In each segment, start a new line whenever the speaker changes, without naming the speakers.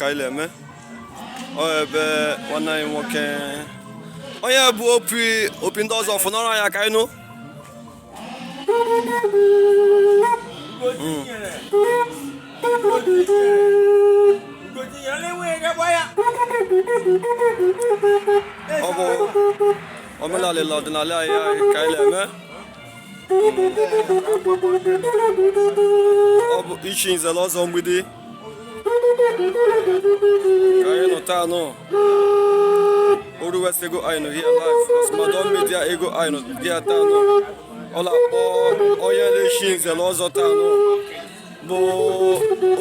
Ka anyị na-eme ọ ebe nwanne anyị nwoke onye bụ opi opi ndị ọzọ fụnọrọ anyị aka ịnụ. Ọ bụ omenala na ọdịnala anyị ka anyị na-eme. Ọ bụ ichi nze na ọzọ Mgbidi ka anyị nọ taa nụ. Oru West ego anyị nọ here live, Osmadon Media ego anyị nọ here taa nụ. Ọ na-akpọ onye na-echi nze na ọzọ taa nụ bụ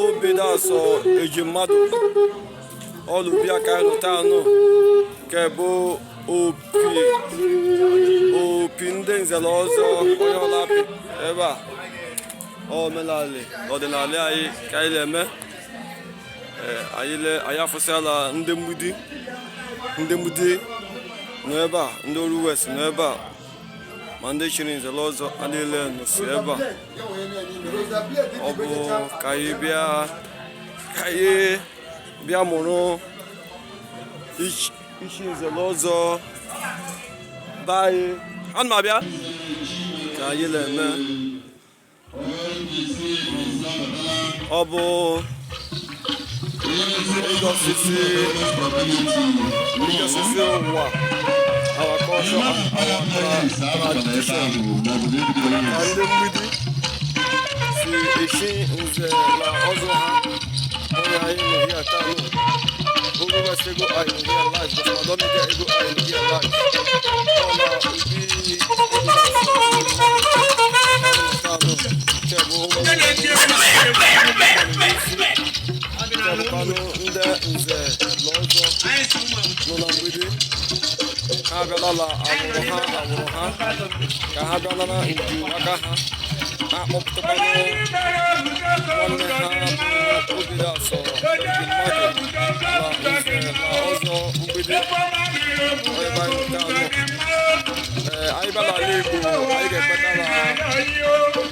Obidaso Ejimmadụ ọlụbịa ka anyị nọ taa nụ, nke bụ opi opi ndị nze na ọzọ onye ọla-apị ebe a. Omenala ọdịnala anyị ka anyị na-eme. Ee, anyị afụsịala ndị Mgbidi, ndị Mgbidi nọ ebe a, ndị Oru West nọ ebe a, ma ndị chiri nze na ọzọ ha niile nọsi ebe a. Ọ bụ ka anyị bịa mụrụ ichi nze na ọzọ be anyị. Ana m abịa ka anyị na-eme. Ọ bụ ịgosisi ụwa our culture and our tradition, ka ndị Mgbidi si echi nze na ọzọ ha. Onye anyị nọ here taa nụ. Oru West ego anyị nọ here live, Osmadon Media ego anyị nọ here live. Ọ na obi taa nụ, nke bụ nke bụkwanụ ndị nze na ọzọ nọ na Mgbidi. Ha abịala la agbụrụ ha, agbụrụ ha ka ha bịala na nju aka ha. Ha akpọpụtakwanụ nwanne ha bụ Obidaso Ejimmadụ na nze na ọzọ Mgbidi ebe anyị nọ taa nụ. Ee, anyị bịa n'ala Igbo, anyị ga-ekweta na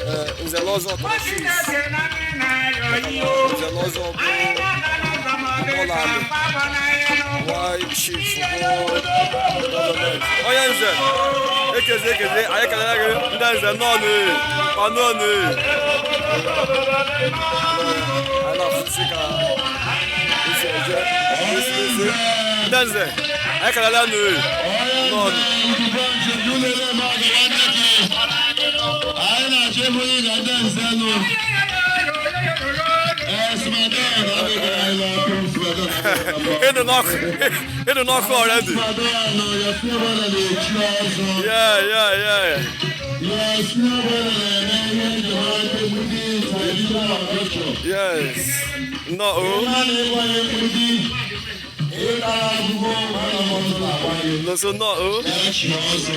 ee, nze na ọzọ tọrọ chief, nze na ọzọ bụ ọlali why chief bụ gọọmenti. Onye nze ekezi ekezi, anyị kelere gị. Ndị nze nnọọ, ọnụọnụ anyị na-afụsi ka esi eje esi. Ndị nze, anyị kelere nụ, nnọọ.
Anyị na-achọ ịbụ onye ga-ada nze nụ. Ee, Smadon, abịaghị anyị n'ọkụ, Smadon abịaghị.
Ịdụ n'ọkụ already.
Smadon, your senior brother na-echi ọzọ. Your senior brother na-eme ihe njem ndị Mgbidi traditional culture.
Yes, nnọọ o.
Ihe a na-ịgbanye Mgbidi, ịtara akwụkwọ mana ọzọ na-agbanye.
Nso nnọọ o.
Ya chi ọzọ.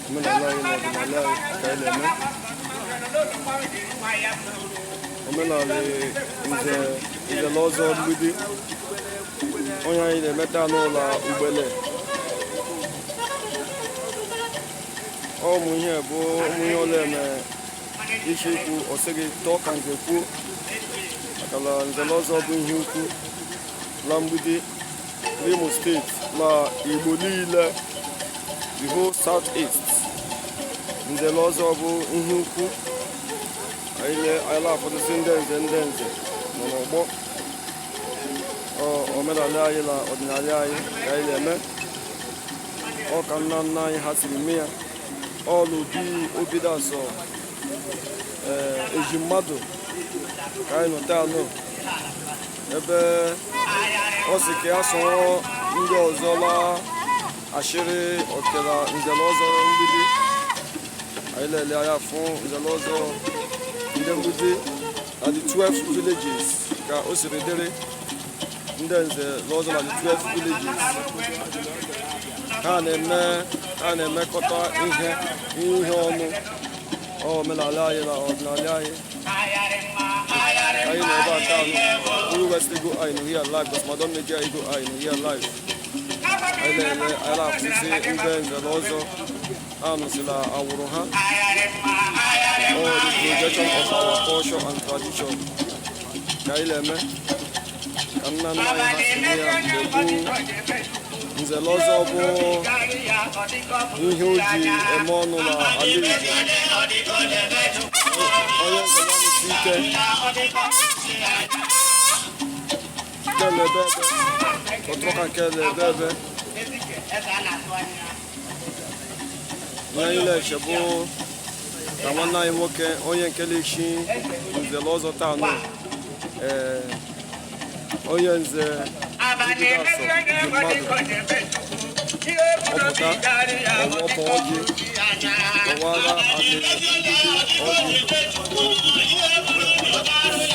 Omenala anyị na ọdịnala anyị ka anyị na-eme. Omenala nze nze na ọzọ Mgbidi onye anyị na-emeta n'ụlọ ugbele. Ụmụ ihe bụ ụmụ ihe ọla eme isi ikwu ọsị gị tọọ ka nze kwuo, maka na nze na ọzọ bụ ihe ukwu la Mgbidi n'Imo Steeti na Igbo niile, the whole South East. Nze na ọzọ bụ ihe ukwu. Anyị na-afọdụsị ndị nze, ndị nze nọ n'ọgbọ. Ọ omenala anyị na ọdịnala anyị ka anyị na-eme. Ọ ka nna nna anyị ha siri mee ya. Ọlụ obi Obidaso ee Ejimmadụ ka anyị nọ taa nụ, ebe ọ sị ka ya soro ndị ọzọ la ashịrị okela nze na ọzọ Mgbidi. Anyị lele anya fụ nze na ọzọ ndị Mgbidi na the 12 villages ka o siri dịrị. Ndị nze na ọzọ na the 12 villages, ha na-emekọta ihe ihe ọnụ. Ọ omenala anyị na ọdịnala anyị. Anyị nọ ebe a taa nụ Uru West Eagle Eye nọ here live, because Madam Media Eagle Eye nọ here live. Anyị na-eme, anyị na-akwụsị ndị nze na ọzọ anụsịla awụrụ ha, all the projection of our culture and tradition ka anyị na-eme ka nna nna anyị ha si mee ya mgbe gboo. Nze na ọzọ bụ ihe o ji eme ọnụ na ala Igbo. Onye nze ya nụsi ike nke na-ebe ebe ọtụrụka, nke na-ebe ebe. Ihe anyị na-eche bụ ka nwanne anyị nwoke, onye nke na-echi nze na ọzọ taa nụ, ee, onye nze Obidiaso ji mmadụ ọpụta ọwọpụ ọjị ọwara adị mgbidi ọjị ndị nwere ọha n'ebe ala.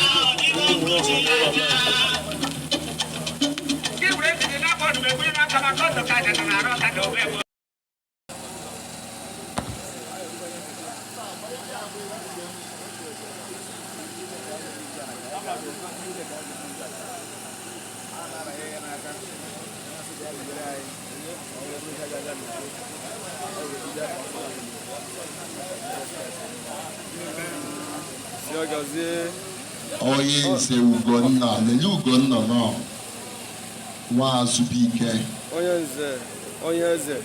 Si ya gazie.
Onye nze Ugonna, lelee Ugonna nọ nwa Azubike.
Onye nze, onye eze.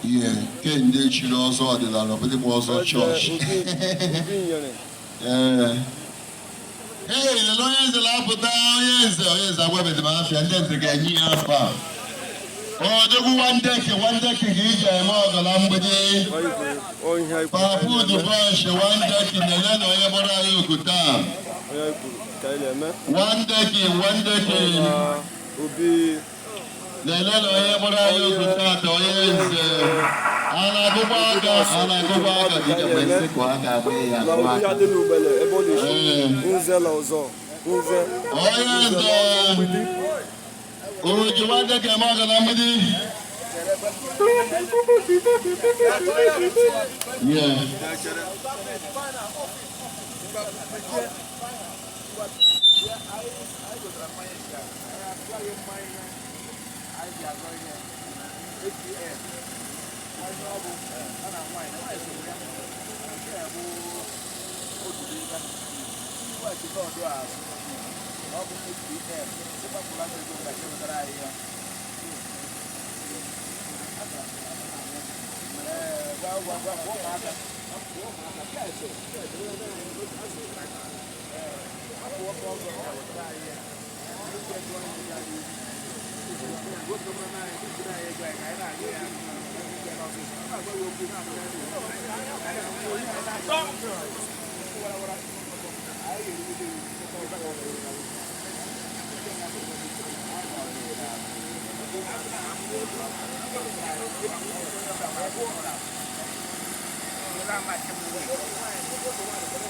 Ihe kemgbe echiri ọzọ ọdịnala, ọbụdịkwa ọzọ
Eze.
Chọọchị.
Obi Obi nyere.
Ee, lelee onye nze na-apụta, onye nze, onye nze agwabeghị m afịa ndị nze ga-enye ya afa odogwu. Nwandeke, nwandeke ka iji eme ọgọ na mgbidi.
Anyị kwuru ọ ihe anyị kwuru ka anyị
Papudu
na-eme.
Bọnshị nwandeke, lelee na onye gbara anyị oku taa.
Onye anyị kwuru ka anyị na-eme.
Nwandeke, nwandeke.
Na obi.
Lelee na onye gbara anyị oku taata, onye nze. A na-agụkwa aka, a na-agụkwa aka ka ije wee sị ka ọ ga-agba ya
Na
agụ
obi ya
aka.
dị n'ugbele ebe ọ na-echi nze na ọzọ nze.
Onye nze oji nwandeke eme ọgọ na mgbidi. Yeah.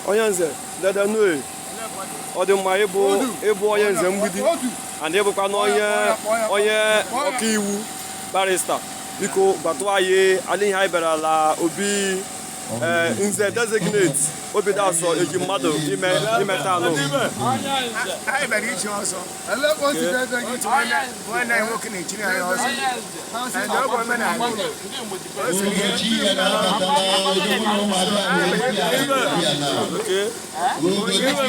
Onye nze dede nue, ọ dị mma ịbụ onye nze mgbidi and ịbụkwa na onye ọkaiwu, barrister. Biko gwatụ anyị ala ihe anyị bịara la obi, ee, nze designate Obidiaso eji mmadụ ime imeta anụ.
Anyị bịara ichi ọzọ. Otu nwanne anyị nwoke na-echiri anyị ọzọ. And ọ bụ omenala.
Ugochi ya na-abatala odogwu na ụmụada na-esi ya na Ugochi ya na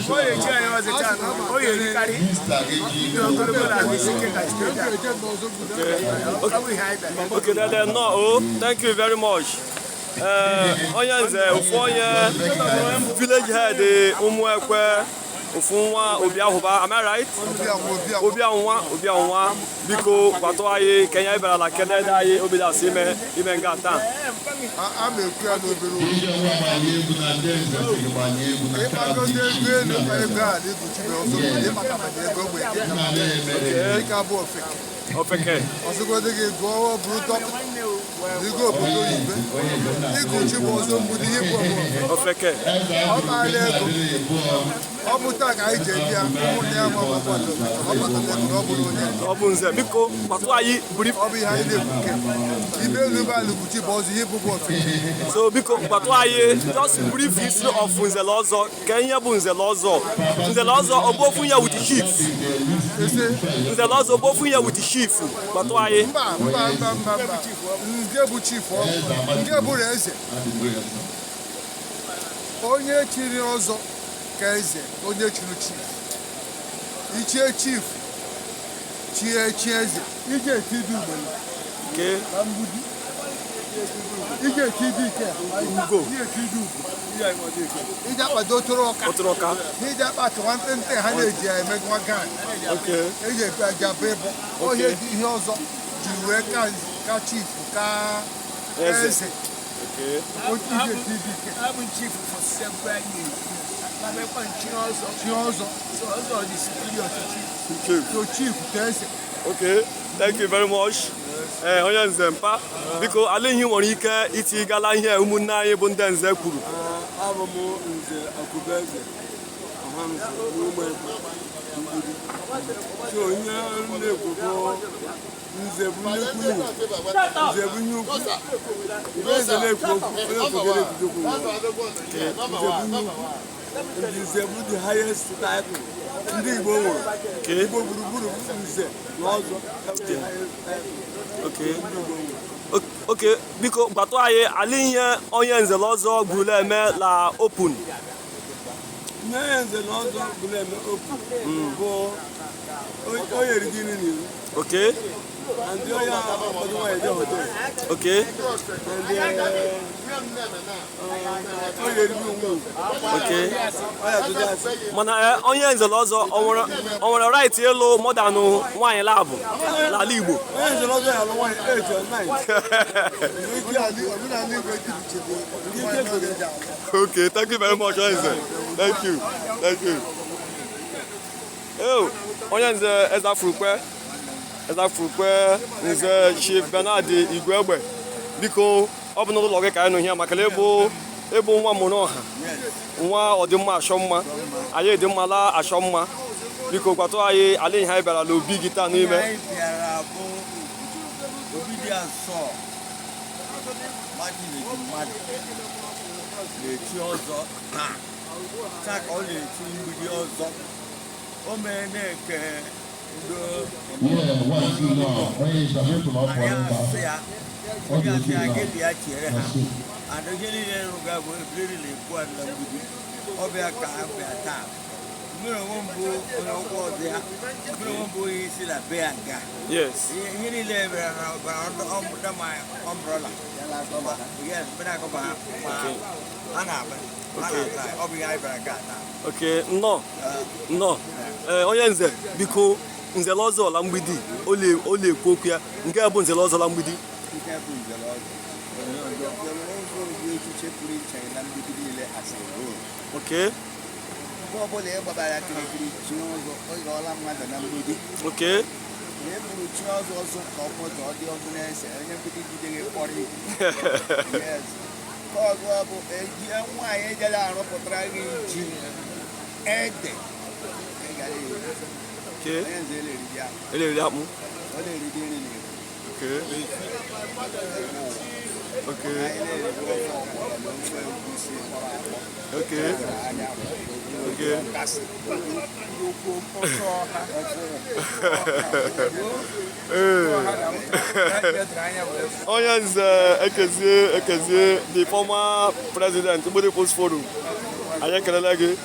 O ga-echi anyị ọzọ taa, o ga-erikarị
Mista ga-eji
ndị ogologo na ahụ isi ike ka steeti a. Ọ bụ ihe anyị bịara.
Okay, dede nnọọ o, thank you very much. Ee, onye nze, ofu onye village head Ụmụekwe, ofu nwa Obi Ahụba, am I right? Obi Anwa, Obi Anwa, biko gwatụ anyị kenya anyị bịara na kedede anyị Obidiaso ime ime nga taa.
A ma-ekwu ya n'obere okwu.
Ije nwa gbanye egwu na ndị nze sịrị gbanye egwu na nke a bụ
Ịkpagote
ichi
ego elu, ego a na-ekpuchibe ọzọ ịmaka maka ego mgbe
nna na-emere.
dịka bụ ofeke.
Ofeke.
Ọsịgodo gị gụọ, bụrụ dọkịta. Igo obodo oyibo. Ịgụ Chibụzọ Mgbidi ihe bụ ọbụ.
Ofeke.
Ọ maala ego. Ọ bụ taa ka anyị ji ebi ya, ụmụnne ya ma ọ bụ ọ kpatara ego na ọ bụrụ onye.
Ọ bụ nze, biko kpatụ anyị brief.
Ọ bụ ihe anyị na-ekwu ke. Ibe elu ebe ala ugwu Chibụzọ ihe bụbu ofeke.
So biko kpatụ anyị just brief history of nzele ọzọ, ka ihe bụ nzele ọzọ. Nzele ọzọ ogbofu ya with chief.
Ese
Nzele ọzọ ogbofu ya with chief. Kpatụ anyị.
Mba, mba, mba, mba, mba. Nke bụ chief ọ bụ. Nke bụrụ eze. Onye chiri ọzọ ka eze, onye chiri chief. Ichie chief, chie chi eze. Ije eti dị ugboro
Okay.
na mgbidi. Ije eti dị ike.
Ugo.
Ije eti dị ugo. Ije akpado tụrụ ọka.
Ọtụrụ ọka.
Ije akpa atụwa ntịntị ha na-eji ya eme nwa gan.
Okay.
Eji epe aja bụ ịbụ. Ohe dị ihe ọzọ jiri wee ka ka chief ka
Eze.
eze.
Okay.
Ije eti dị ike.
I've been chief for several years. I've been chief ọzọ.
Chi ọzọ.
So ọzọ dị superior to chief.
Chief.
So chief ka eze.
Okay, thank you very much. Ee, onye nze mpa, biko ala ihe nwere ike itigala ihe ụmụnne anyị bụ ndị nze kwuru.
Abụ m Nze Akụbeze Ọhanze n'Ụmụekwe Mgbidi. So onye na-ekwu bụ nze bụ nnukwu iwu, nze bụ ihe ukwu. Mgbe eze na-ekwu okwu, onye kwugere ekwudo okwu n'ụwa. Nze bụ ihe ukwu. Nze bụ the highest title ndị Igbo nwere. Igbo gburugburu bụ nze na ọzọ. Bụ the highest title ndị Igbo nwere.
Okay, biko gbatụ anyị ala ihe onye nze na ọzọ gwuru eme la open.
Nye ya nze na ọzọ bụ na-eme okwu bụ o nyere gị nri n'iwu. And onye akwado nwaanyị je hotel. And o nyere gị onwe ugwu. Ọ ya tụjụ asị.
Mana onye nze na ọzọ o nwere right ịlụ more than nwaanyị labụ n'ala Igbo?
Onye nze na ọzọ ya alụ nwaanyị 8 or 9.
Omenala Igbo ejibichebe nwaanyị n'oge ji alụ.
Okay, thank you very much, onye nze. Thank you. Thank you. Oh, onye nze Ezafurukwe. Ezafurukwe nze Chief Bernard Igwegbe. Biko, ọ bụ n'ụlọ gị ka anyị nọ here maka na ịbụ nwa mụrụ ọha. Nwa ọdịmma achọ mma. Anyị dị mma la achọ mma. Biko gwatụ anyị ala ihe anyị bịara n'obi gị taa n'ime.
Anyị bịara bụ obi dị asọ Martin Ejimmadụ na-echi ọzọ taa taa ka ọ na-echi mgbidi ọzọ o mee na-eke ndị anyị asị ya onye asị ya gị bịa chiere ha and ihe niile rụga bụ ebiriri na-ebu a na mgbidi ọbịa ka a bịa taa. Mmiri onwe m bụ onye ọkwọ ọzọ ya, mmiri onwe m bụ onye isi na be ya nga. Ihe niile bịara na ọbara under my umbrella. Yes, mmiri akọba ha ma ha na-abịa ha na-atry. Ọ bụ ihe anyị bịara nke a taa.
Okay, nnọọ. Nnọọ. Ee, onye nze, biko nzele ọzọ la mgbidi, ọ na-ekwu okwu ya nke bụ nzele ọzọ la mgbidi.
Nke bụ nzere ọzọ. Nzere ọzọ bụ echiche pụrụ iche na mgbidi niile as a whole. Mgbe ọbụla ị gbabara kirikiri chi ọzọ, ọ ghọọla mmadụ na mgbidi. Na e buru chi ọzọ ọzọ ka ọ pụta ọ dị ọkụ na-ese onye mgbidi jidere kpọrọ ibu. Yes. Nke ọzọ bụ eji nwaanyị ejela arụpụtara gị ji ede ị gara eri. Onye nze na-eri ji akpụ.
Ele akpụ.
Ọ na-eri ji nri na-ebu. Anyị na-eri ofe ọgbọnọ na ofe egusi kpọrọ akpọ. Anya kasị.
Okwu ofe ọha.
Onye nze Ekezie Ekezie, the former president Mgbidi People's Forum, anyị ekelele gị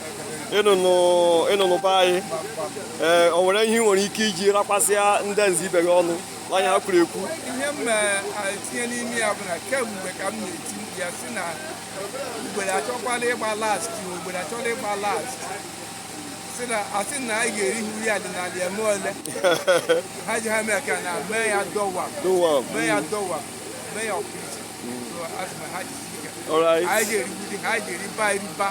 ịnụnụ be anyị. Ee, o nwere ihe ị nwere ike iji rapasịa ndị nze ibe gị ọnụ n'anya ha kwuru ekwu?
Ihe m na-etinye n'ime ya bụ na kemgbe ka m na-eti mkpu ya si na ugboro achọkwala ịgba last, ugboro achọla ịgba last, si na asị na anyị ga-eri uri ọdịnala eme ole ha ji ha mee ka na mee ya dọwa
Dowa.
mee ya dọwa mee ya ọpụiche. So asị m ha jisi ike. Anyị ga-erigide ha, anyị ga-eriba eriba.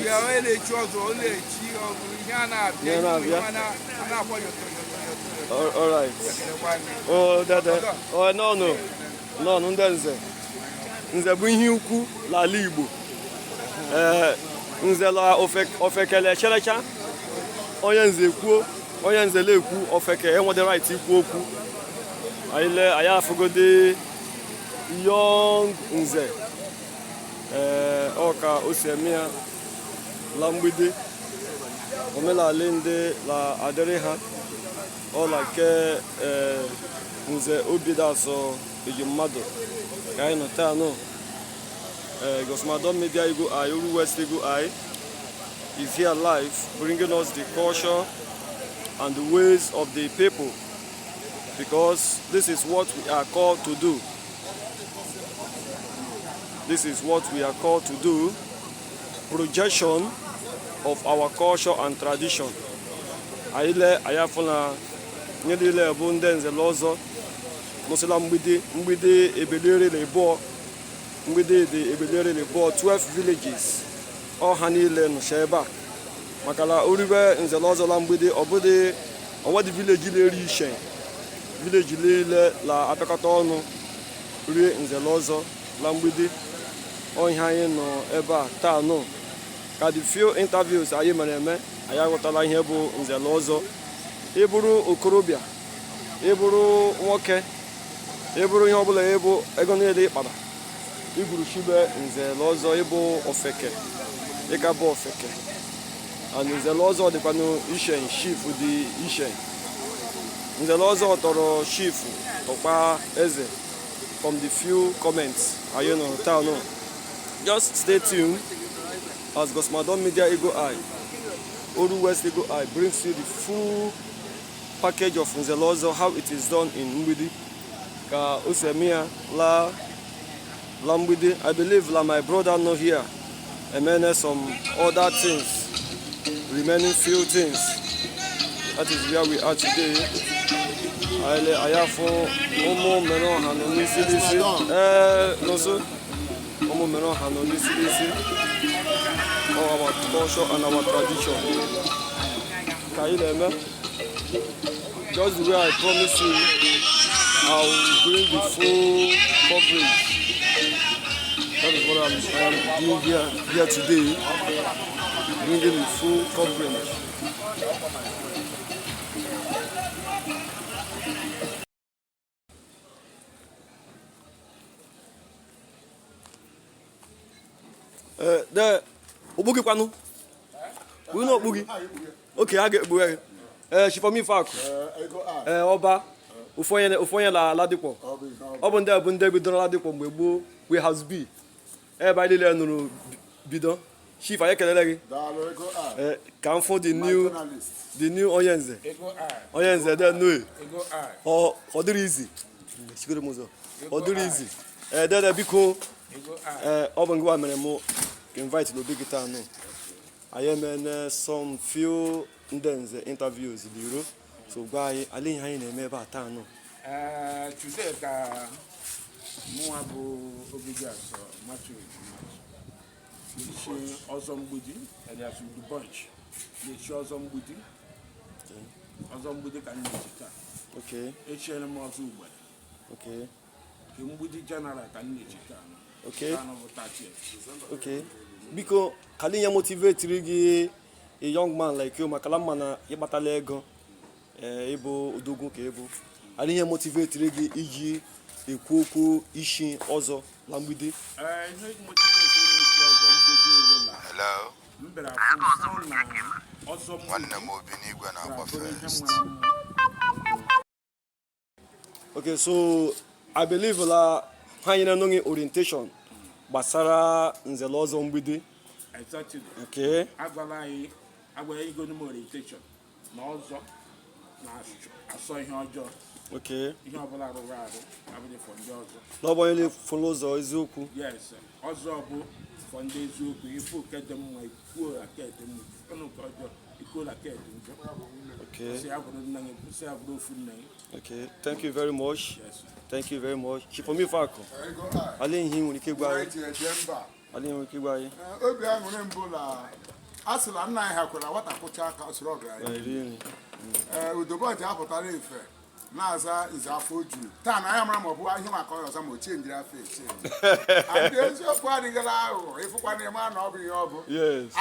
Ya onye na-echi ọzọ, ọ na-echi ọzọ, ihe a na-abịa
Ihe na-abịa.
ihe a na-akpọ yọtọ yọtọ yọtọ yọtọ.
All right.
Ekelekwa gị.
Oh, dada. Oh, no, no. Nnọọ ndị nze. Nze bụ ihe ukwu n'ala Igbo. Ee, nze la ofekele cherecha. Onye nze kwuo, onye nze na-ekwu, ofeke enwede right ikwu okwu. Anyị lee, anyị afụgode young nze. Ee, ọ ka o si eme ya la mgbidi. Omenala ndị la adịrị ha. Ọla nke ee nze Obidiaso eji mmadụ ka anyị nọ taa nụ. Ee, Gosmadon Media Eagle Eye, Oru West Eagle Eye is here live, bringing us the culture and the ways of the people, because this is what we are called to do. This is what we are called to do: projection of our culture and tradition. Anyị lee, anyị afụ na ihe niile bụ ndị nze na ọzọ nụsịla mgbidi. Mgbidi ebeliere na ịbụọ, mgbidi dị ebeliere na ịbụọ, 12 villages. Ọha niile nụcha ebe a maka na oribe nze na ọzọ la mgbidi, ọ bụdị onwedị village na-eri ishe. Village niile la apịakọta ọnụ rie nze na ọzọ la mgbidi. Ọhịa anyị nọ ebe a taa nụ ka the few interviews anyị mere eme, anyị aghọtala ihe bụ nze na ọzọ. Ịbụrụ okorobịa, ịbụrụ nwoke, ịbụrụ ihe ọbụla, ịbụ ego niile ịkpara igwuru chibe nze na ọzọ, ịbụ ofeke, ịka bụ ofeke. And nze na ọzọ dịkwanụ ishe. Chief dị ishe. Nze na ọzọ tọrọ chief, tọkpa eze. From the few comments anyị nụrụ taa nụ, just stay tuned as Gosmadon Media Eagle Eye, Oru West Eagle Eye brings you the full package of Nzelozo, how it is done in Mgbidi, ka o si eme ya la Mgbidi. I believe la my brother no here emene some other things, remaining few things. That is where we are today. Anyị anyị afụ ụmụ mere ọha nọ n'isi n'isi. Ee, nọsụ ụmụ mere ọha nọ n'isi n'isi. All our culture and our tradition ka anyị na-eme. Just the way I promise you, I will bring the full coverage. That is what I am doing here today, bringing the full coverage. Ee, de ogbu gị kwanụ bụ na okpu gị oke a ga-ekpughe gị. Ee, Chief Ifeakụ, ee, ọba ofu onye la Ladipo. Ọ bụ ndị a bụ ndị bidoro Ladipo mgbe gboo, warehouse B, ebe anyị niile nụrụ bido. Chief, anyị ekelele gị. Ee, ka m fụ the new onye nze, onye nze de nue. Ọ dịrị izi chigoro m ụzọ, ọ dịrị izi. Ee, dede, biko. Ee, ọ bụ ngwa mere mụ invite n'obi gị taa nụ. Anyị emene some few ndị nze interviews n'iro, so gwa anyị ala ihe anyị na-eme ebe a taa nụ.
Ee, today ka mụnwa bụ Obidiaso Matthew na-echi ọzọ mgbidi, alias Udu Bunch, na-echi ọzọ mgbidi. Ọzọ mgbidi ka m na-echi taa. Echiere m ọzọ ugboro nke mgbidi general ka m na-echi taa. Taa bụ 30th.
Okay, biko, ka ihe motivatiri gị, a young man like you, maka na mma na ịkpatala ego, ee, ịbụ odogwu ka ịbụ, ala ihe motivatiri gị iji ekwu okwu isi ọzọ na mgbidi?
Ee, ihe motivatiri m ichi ọzọ mgbidi bụ na
Hello,
m bịara fụ na ọzọ mgbidi
nwanne m obi n'igwe na-agba
ga-abụrụ ihe
first.
mara mma.
Okay, so I believe la ha nyere n'onye orientation gbasara nzele ọzọ mgbidi.
Exactly. Agwala anyị, agwara ego m orientation na ọzọ na-asọ ihe ọjọọ. Ihe ọbụla rụrụ arụ abụghị for ndị ọzọ.
N'ọbụ onye fụrụ ụzọ eziokwu.
Yes, ọzọ bụ for ndị eziokwu. Ife oke dị mma, ikwuo aka dị mma. Ọnụ nke ọjọọ, ikwuo aka dị njọ. Sị ya bụrụ nna gị, sị ya bụrụ ofu nna gị.
Okay, thank you very much.
Yes.
Thank you very much. Chief Omifakụ, ala ihe ị nwere ike gwa anyị? Ala ihe nwere ike gwa anyị?
Obi aṅụrị mbụ na a sị na nna anyị ha kwere nwata kwụcha aka soro ọgaranya.
Eri nri.
Ee, Udobọchị apụtara ife.
Na-aza Nze Afọ Ojuru taa na anya mara ma ọ bụ ihe maka ọ ọzọ ma o chenjiri afọ echenji. Adị eziokwu adịghịla aghụghọ, ịfụkwa na ịma na ọ bụ ihe ọ bụ.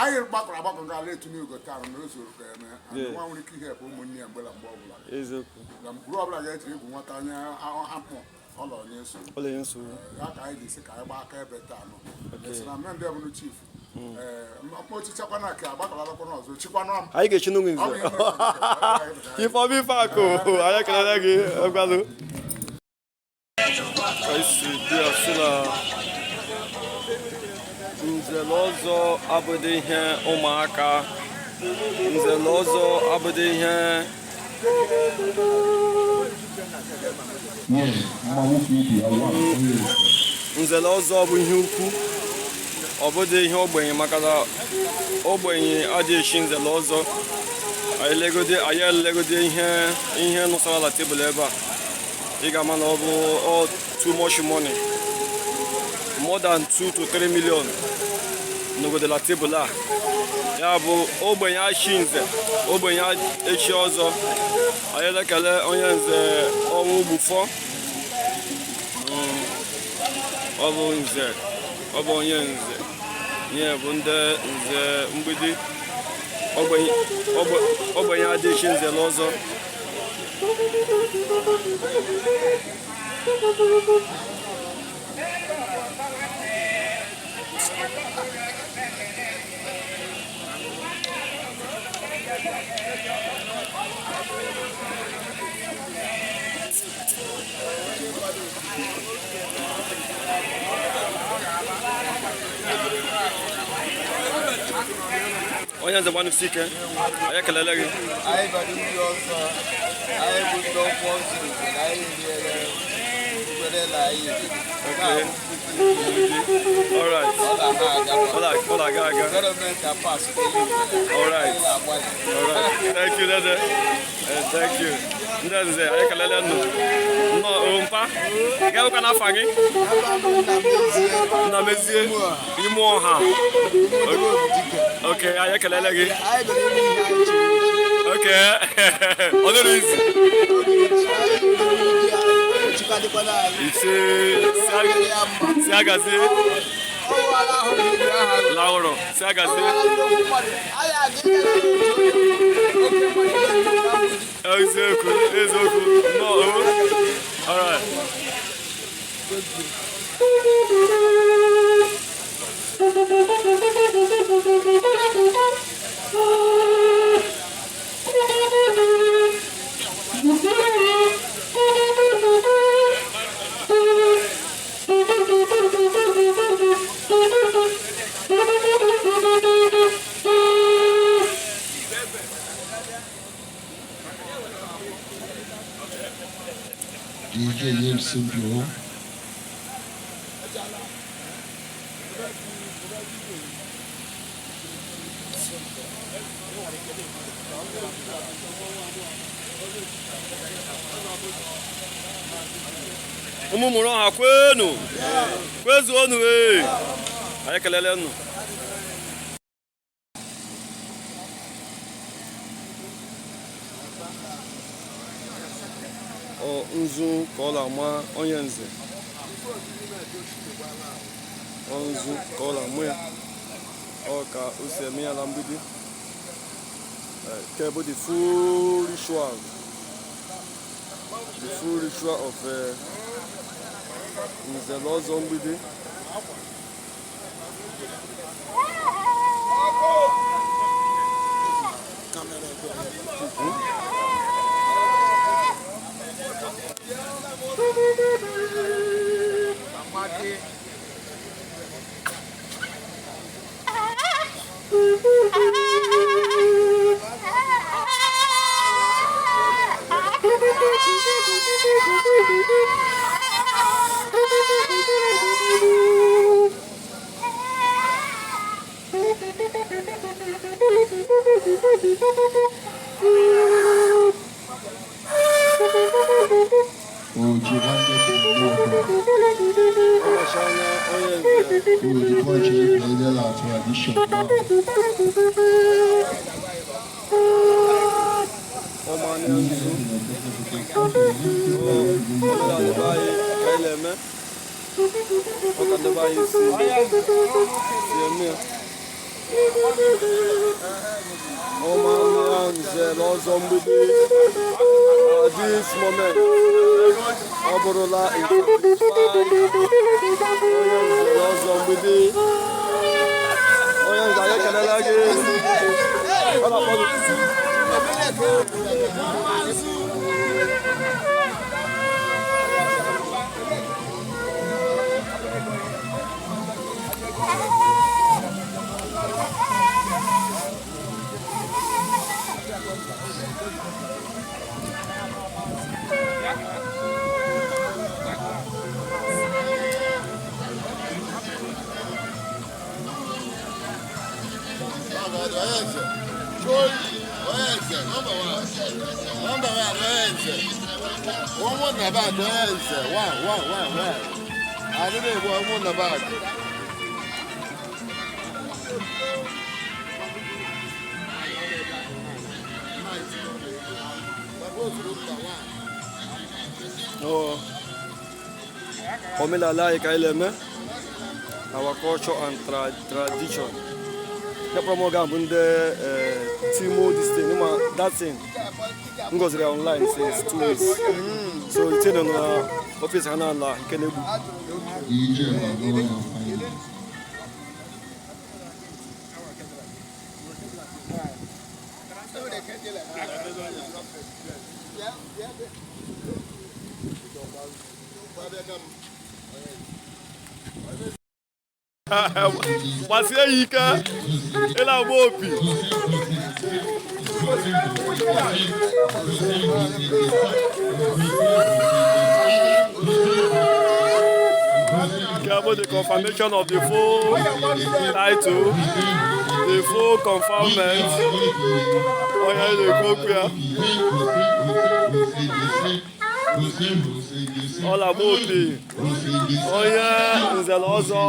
Anyị gbakọrọ agbakọ nga ala etinye ugo taa na o zuru ka eme. And nwa nwere ike ihepụ ụmụnne ya mgbe na mgbe ọbụla. Na mgbe ọbụla ga-ejiri igwu nwata anya hapụ ọlọ onye nsogbu.
Ọ na-enye nsogbu.
Ya ka anyị ji sị ka anyị gbaa aka ebe taa nọ. Esi na mme ndị ọbụla chief mkpochichakwana ka agbakọlalakwana ọzọ chikwanụ m.
Anyị ga-echi n'ụmụ
Ọ bụ
nze.
ihe mere.
Ifeọma ife akụ, anyị ekelele gị ọgbalụ. Ka esi dị ya sị na nzele ọzọ abụghị ihe ụmụaka, nzele ọzọ abụghị ihe.
Yeah, mma nwoke ibi awa.
Nzele ọzọ bụ ihe ukwu, ọ bụdị ihe ogbenye, maka na ogbenye adịghị echi nzele ọzọ. Anyị legode, anyị elegode ihe nụsara na tebụl ebe a, ị ga-ama na ọ bụ all too much money, more than 2 to 3 million nọgode na tebụl a. Ya bụ ogbenye achi nze, ogbenye echi ọzọ. Anyị ekele onye nze ọnwụ gbufọ. Ọ bụ nze, ọ bụ onye nze. Ihe bụ ndị nze mgbidi. Ogbenye adịghị nze n'ọzọ. Onye nze, gbanụsi ike, anyị ekelele gị.
Anyị bara ndị ọzọ, anyị bụ ndị ọkwọ zuru oke na anyị riere kwere na anyị riri.
All right.
Ọ na-aga aga.
Ọ na-aga aga.
Gọọmenti apas.
All right.
Anyị na-agbalị.
All right. Thank you, Dede. Thank you. Ndị nze, anyị ekelele nnụ. Nnọọ, o mpa. Ga-ewekwa n'afa gị? Nna mezie. Ime ọha. Okay, anyị ekelele gị.
Anyị bịara ime ihe anyị chiri.
Okay. Ọ dịrị izi.
Chikwadịkwana anyị.
Ise si agazie.
Ọwụwala ahụ na aha.
Lahụrụ. Si agazie.
Anyị aga ịga na oke mmadụ.
Eziokwu, eziokwu. Nnọọ, o. All right.
DJ Yem Simpio.
Ụmụ mụrụ ọha, kwenu, kwezuonu. Ee, anyị ekelele nụ. Ọ nzu ka ọ na-ama onye nze, ọ nzu ka ọ na-amụ ya, ọ ka o si eme ya na mgbidi. Nke bụ the full ritual, the full ritual of nze na ọzọ mgbidi.
Oji nwanne dị n'ụlọ.
Ọbacha anya onye nze.
Oji pọchị ebiela tradition now.
Ọmanịa nzu. Omenala be anyị ka anyị na-eme. Ọ ka ndị be anyị si eme ya. Ọmanịa nze na ọzọ mgbidi. At this moment, ọ bụrụla a certified onye nze na ọzọ mgbidi. Onye nze, anyị ekelela gị. Ọ na-akpọ gị.
Number one, onye nze. One na back, onye nze. One, one, one, one. Adịghị egbu one na back.
Oh. Omenala anyị ka anyị na-eme, our culture and tradition. Ndị kpọrọ m oge a bụ ndị Timo this thing, ma that thing m goziri ya online since 2 weeks, so itinye nọ na office ha na ala nke na-egbu.
Ije ọgụ ya fine.
Gbasie ya ike ịla agba opi. Nke a bụ the confirmation of the full title, the full conferment. Onye na-ekwu okwu ya, ọ na-agba opi, onye nze na ọzọ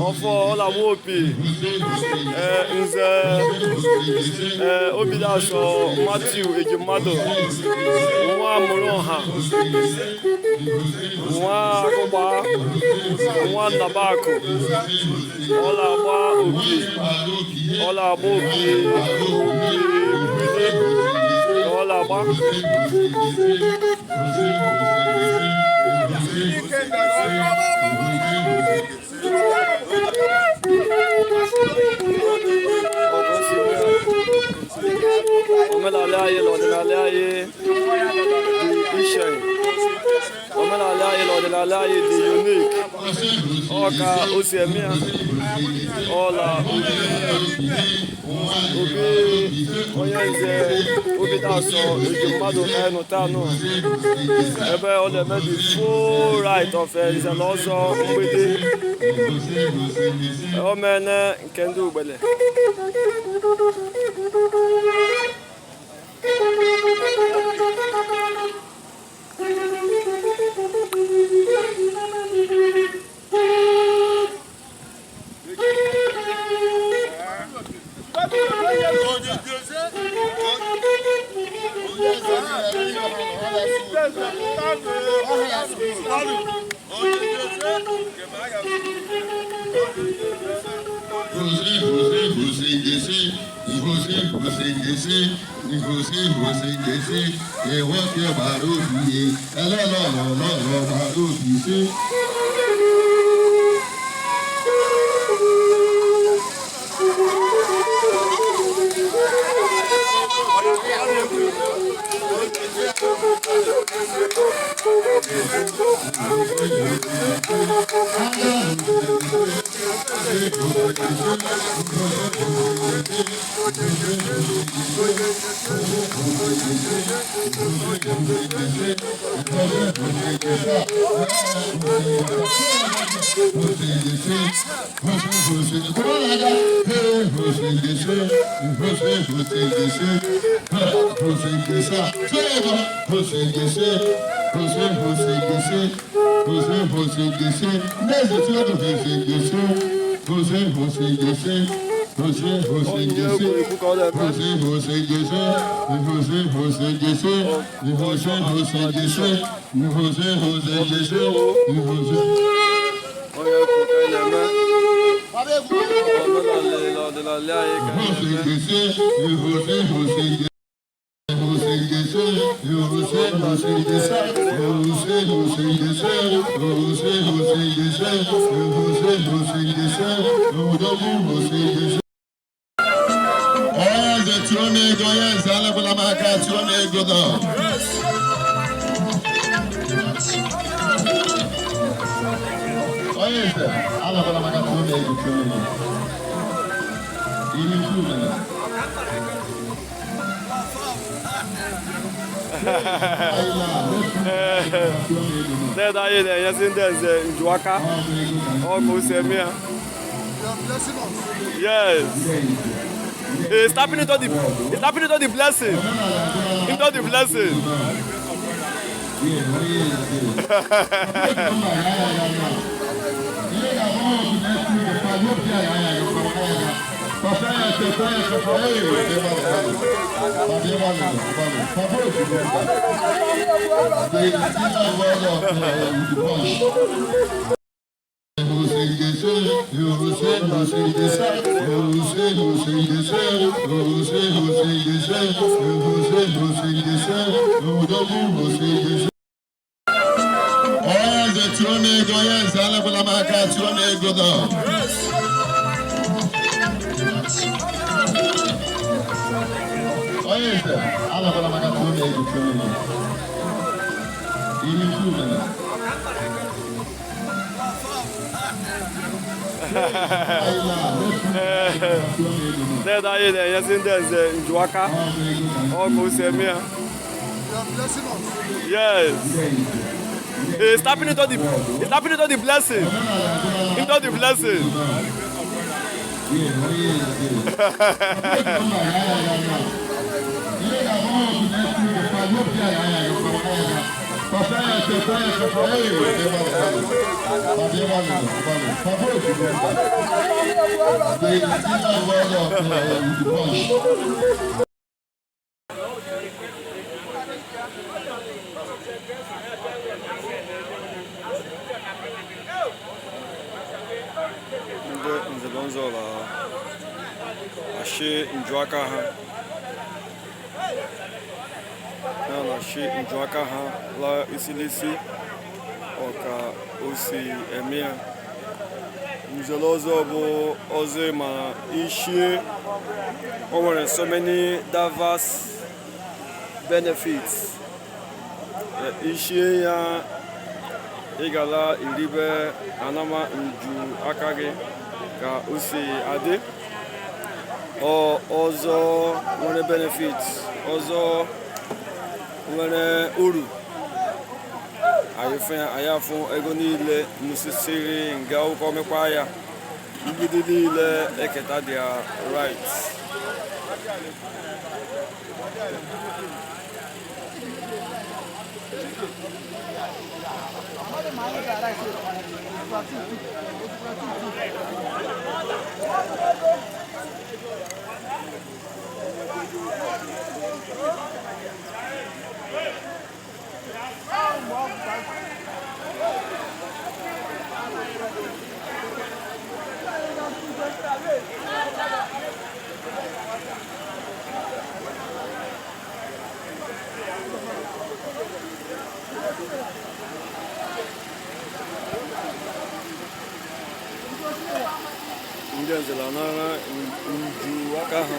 ọfọ, ọ na-agba opi. Ee, nze, ee, Obilasọ Matthew Ejimmadụ, nwa mụrụ ọha, nwa akụgba, nwa nnabakụ, ọ na-agba opi, ọ na-agba opi, opi mgbidi ka ọ na-agba. Ọ ka o si mee. Omenala anyị na ọdịnala anyị dị iche. Omenala anyị na ọdịnala anyị dị unique. Ọ ka o si eme ya. Ọla obi obi onye nze Obitasọ Ejimmadụ ka taa nụ ebe ọ na-eme the full right of nze na ọzọ mgbidi o mene nke ndị ugbele.
Nwoke gbara obi ihe elelọlọlọlọ gbara obi ise. Jose, Jose,
Onye
Jose,
ekwu ka ọ na-eme.
Jose, Jose, Jose, Jose, Jose, Jose, Jose, Jose, Jose, Jose, Jose, Jose, Jose.
Onye ekwu ka anyị na-eme. Omenala na ọdịnala anyị ka anyị
Jose,
na-eme.
Jose, Jose, Jose, Jose, Jose, Jose, Jose, Jose, Jose, Jose, Jose, Jose, Jose, Jose, Jose, Jose, Jose, Jose, Jose. Onye nze tụọ m ego, onye nze alekwala m aka, tụọ m ego nọ. Onye nze alekwala m aka, tụọ m ego, tụọ m ego. Ihe ukwu mere.
Ned anyị na-enyezi ndị nze njuaka ọ ka o si eme ya.
You are blessing us.
Yes. He's tapping into the blessing. Into the blessing.
Onye nze tụọ m ego, onye nze alekwala m aka, tụọ m ego nọ. Onye nze alekwala m aka, tụọ m ego, tụọ m ego. Ihe ukwu mere.
Ned anyị na-enyezi ndị nze njuaka ọ ka o si eme ya.
You are blessing us.
Yes. He's tapping into the blessing. Into the blessing. Ndị nze na ọzọ na-achị njuaka ha. Ya na-achị njuaka ha la isi n'isi ọ ka o si eme ya. Nze na ọzọ bụ ọzọ ma ishie o nwere so many diverse benefits. Ishie ya ị gala iribe anama nju aka gị ka o si adị. Ọ ọzọ nwere benefit, ọzọ nwere uru. Anyị afụ ego niile nusisiri nga akwụkwọ mekwa ya. Mgbidi niile eketa their rights. Ndị nze na-anara nju aka ha.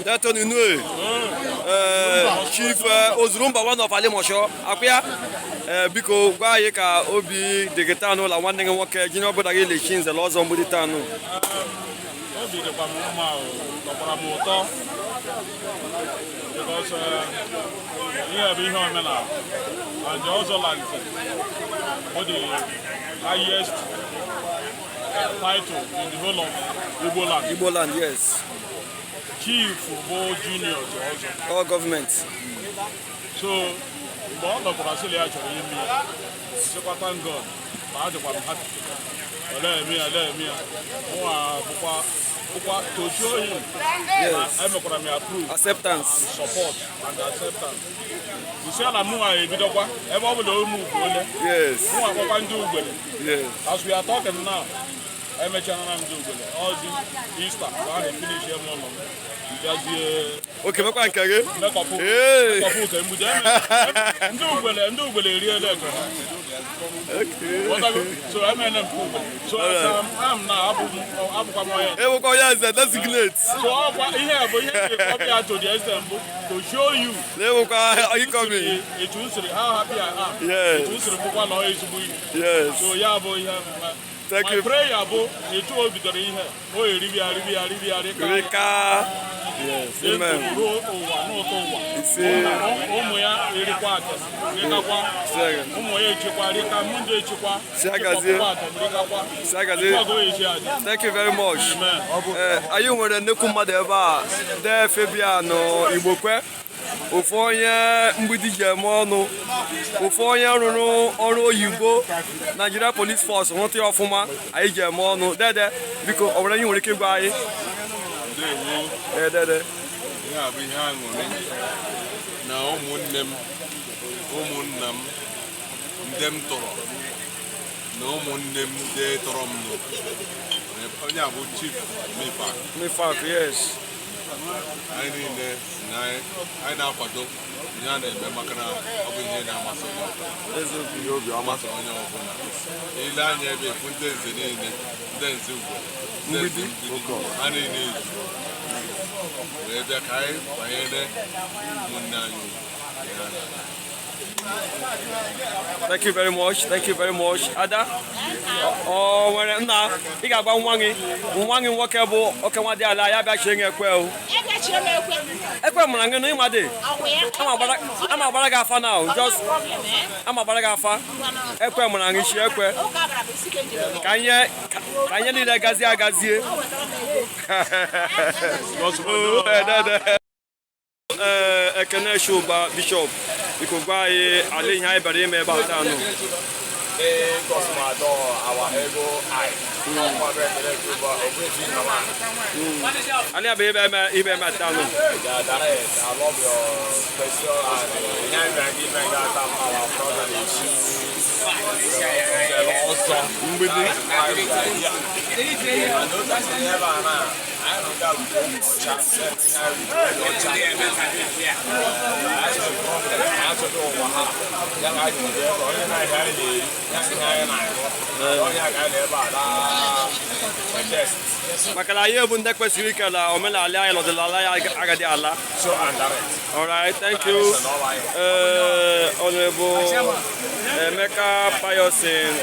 Delton Inue, Chief Ozurumba one of Alimosho, Akwia, biko gwa anyị ka obi dị gị taa n'ụlọ nwanne gị nwoke junior brother gị lechi nze ọzọ mgbidi taa nụ.
Obi dịkwa m mma, tọkwara m ụtọ because ihe bụ ihe omenala and ọzọ la nze bụ the highest title in the whole of Igbo land.
Igbo land, yes.
Chief bụ junior to ọzọ.
All government.
So mgbe ọ nọkwara sịrị ya chọrọ ime ya, sịkwa thank God na adịkwa m happy. Olee eme ya, olee eme ya. Mụnwa bụkwa to show him.
Yes.
Emekwara m ya approve.
Acceptance.
And support and acceptance. Nsị ala mụnwa ebidokwa ebe ọ bụla ụmụ ugbo ole.
Yes.
Mụnwa akpọkwa ndị ugbene.
Yes.
As we are talking now, emechara m ndị ugbene. Ọzi Easter ka a na-efinish eme ụlọ m. Bịazie.
Okay, mekwa nke gị.
Mekọpụ.
Hey.
Mekọpụ nke mgbidi. Ndị ugbene eriela eke ha.
Okay.
So emene m ugbene. So am na abụkwa m onye.
Ewekwa onye nze designate.
So ọkwa ihe a bụ ihe ọbịa to the extent bụ to show you.
Ewekwa incoming.
Etu m siri how happy I am.
Yes.
Etu m siri bụkwa na ọ ezigbo ihe.
Yes.
So ya bụ ihe.
Thank
My
you.
prayer bụ etu o bidoro ihe o eribi aribi aribi arika.
Rika. Yes. Amen.
Ruo ụwa n'ụtọ ụwa.
Ise.
Ụmụ ya erikwa aka rikakwa. Ụmụ ya echekwa rika mụ ndị echekwa.
Si agazie.
Rikakwa.
Si agazie. Thank you very much. Anyị nwere nnukwu mmadụ ebe a dee Fabian Igbokwe, ofu onye mgbidi ji eme ọnụ, ofu onye rụrụ ọrụ oyibo Nigeria Police Force rụta ya ọfụma anyị ji eme ọnụ. Dede biko ọ nwere ihe nwere ike ịgwa anyị?
Ndewo.
Dede.
Ihe a bụ ihe aṅụrị na ụmụnne m, ụmụnna m, ndị m tọrọ na ụmụnne m ndị tọrọ m nụ. Onye a bụ Chief Mifak.
Mifak, yes.
Anyị niile anyị na-akwado ihe a na-eme maka na ọ bụ ihe na-amasị onye ọbụla. Ihe obi amasị onye ọbụla. Ile anya ebe efu ndị nze niile, ndị nze ugwu, ndị nze mgbidi, ha niile ezu wee bịa ka anyị banyere ụmụnne anyị ugwu.
Thank you very much. Thank you very much. Ada, ọ nwere nna ị ga-agba nwa gị nwoke bụ oke nwa dị ala ya bịa chie gị ekwe o. Ekwe mụrụ gị na ịma dị. Ama agbara gị afa na just ama agbara gị afa. Ekwe mụrụ gị chie ekwe. Ka ihe niile gazie agazie. Ekene Shuba Bishop, biko gwa anyị ala ihe anyị bịara ime ebe a taa nụ. Anyị abịa ebe eme taa nụ. Mgbidi. Maka na anyị bụ ndị kwesịrị ike na omenala anyị n'ọdịnala ya agadi ala. All right, thank you. Honorable Emeka Payosin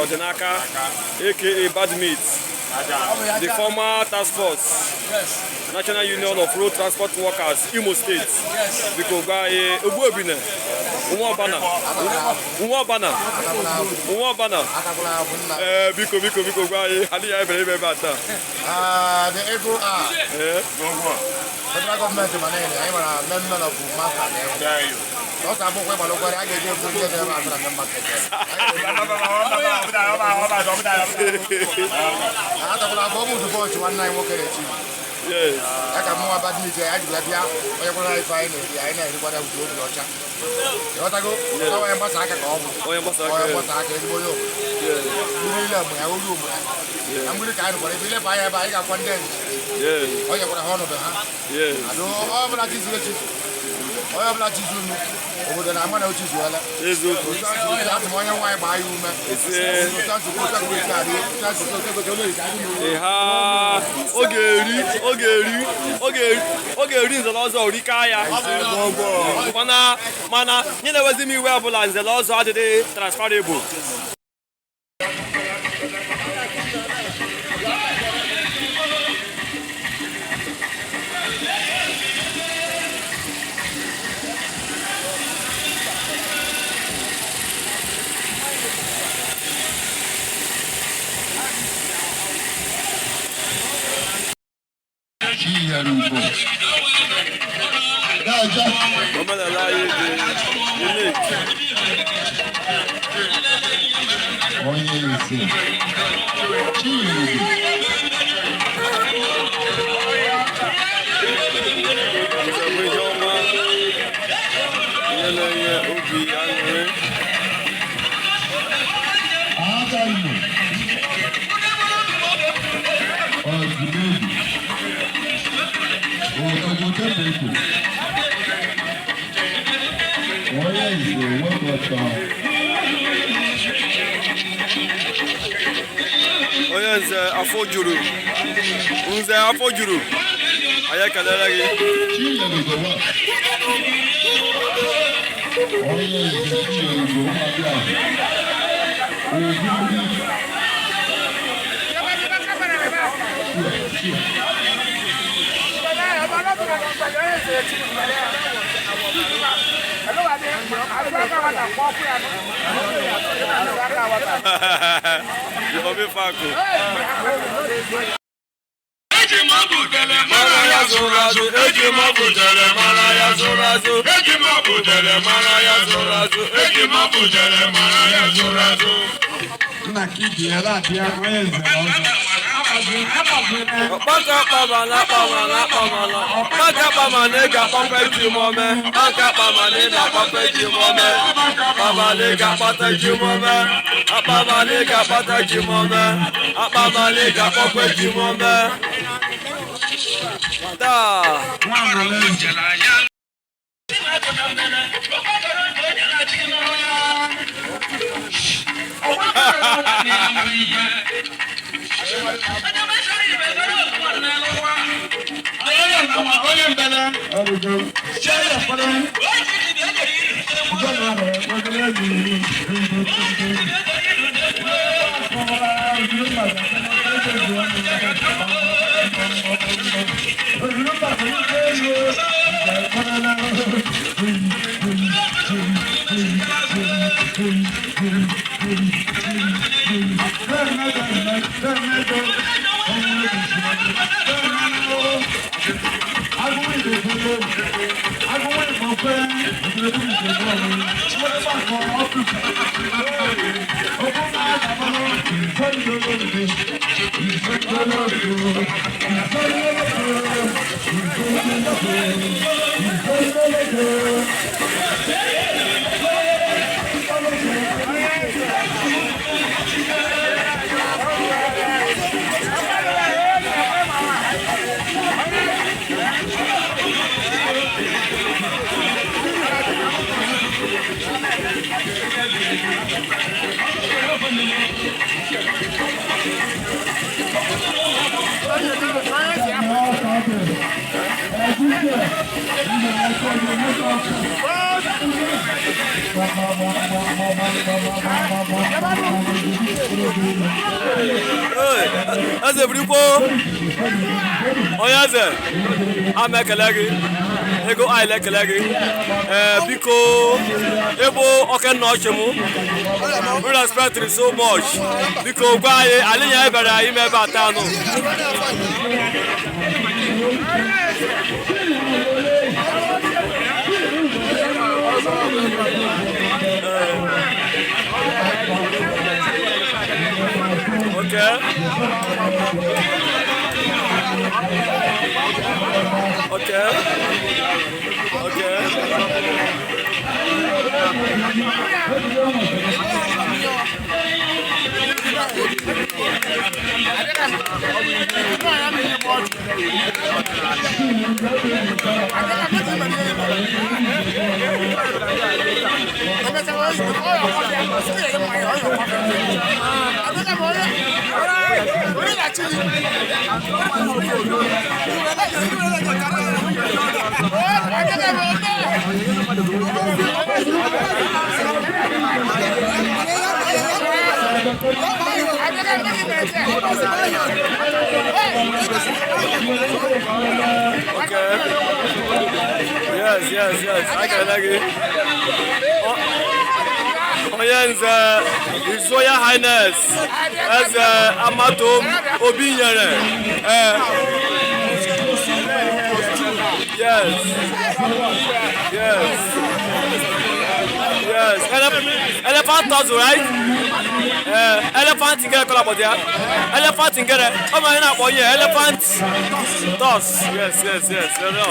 Odinaka, aka Bad Meat, the former task force, National Union of Road Transport Workers, Imo State. Biko gwa anyị Ogbuebine, Nwa Ọbana. Biko biko biko gwa anyị adịghị anyị bere ebe ebe a taa.
The Eagle Eye. Federal government manene, anyị mara mmemme na bụ maka na ewu. Ọsọ akwụkwọ ịgbara ụgwọ a ga-eji ebu ndị ebe azụ na main market. Atakwala afọ ụmụ dubọchị nwanne anyị nwoke na-echi.
Ya ka mụnwa badmije ya jiri bịa onye kwara ife anyị na-eri, anyị na-erikwara uche obi ọcha. Ịghọtago? Ọ onye mgbasa aka ka ọ bụ.
Onye mgbasa aka.
Onye mgbasa aka, ezigbo onye obodo. Ndị niile mụ ya, olu ụmụ ya. Na mgbidi ka anyị nụkwara ebe ilefe anya ebe anyị ga-akwa ndị nze. O nyekwara ha ọnọdụ ha. Adụ onye ọbụla chizuru echizu. Onye ọbụla chizuru obodo na-ama na o chizuola.
Eziokwu.
Otu a siri asị m onye nwaanyị gbaa ya ume. Otu a siri otu a siri otu a siri otu a siri otu a siri otu a siri.
Ha ọ ga-eri, ọ ga-eri, ọ ga-eri, ọ ga-eri nze na ọzọ orika ya. Mana nye na-ewezi m iwe ọbụla nze na ọzọ adịghị transferable. Omenala anyị dị unique.
Onye ise Chinyere.
Nze bụ ihe ọma, ihe na-enye obi aṅụrị.
Adamu Ọdụmegwu Otogbotebeko onye nze wepụta.
Onye nze afọ juru, nze afọ juru, anyị ekelere gị.
Chinyere Gowa onye nze Chinyere Gowa Ogbu.
Obi Faku.
Eji m ọbụ dele mara ya zụrụ azụ. Eji m ọbụ dele mara ya zụrụ azụ. Eji m ọbụ dele mara ya zụrụ azụ. Eji m ọbụ dele mara ya zụrụ azụ.
Nna ka ibi ya na-abịa onye nze na ọzọ.
Ọkpaka kpamana kpamana kpamana ọkpaka kpamana ị ga-akpakwa ji m ome ọkpaka kpamana ị na-akpakwa ji m ome akpamana ị ga-akpata ji m ome akpamana ị ga-akpata ji m ome akpamana ị ga-akpakwa ji m ome taa. Eze burukwo onye eze ama ekele gị ego anyị na-ekele gị. Ee, biko, ịbụ okenna ọchị m we respect you so much. Biko gwa anyị anyị ya ebere anyị ime ebe atọ anụ. Okay. Okay. Okay. Yes. I can agree. Onye nze, His Royal Highness, Eze Amatom Obinyere. Yes. Elephant tussle, right? Elephant ngere kọla bọ̀dịa. Elephant ngere. Ọ ma ihe na-akpọ ihe elephant toss. Yes. No.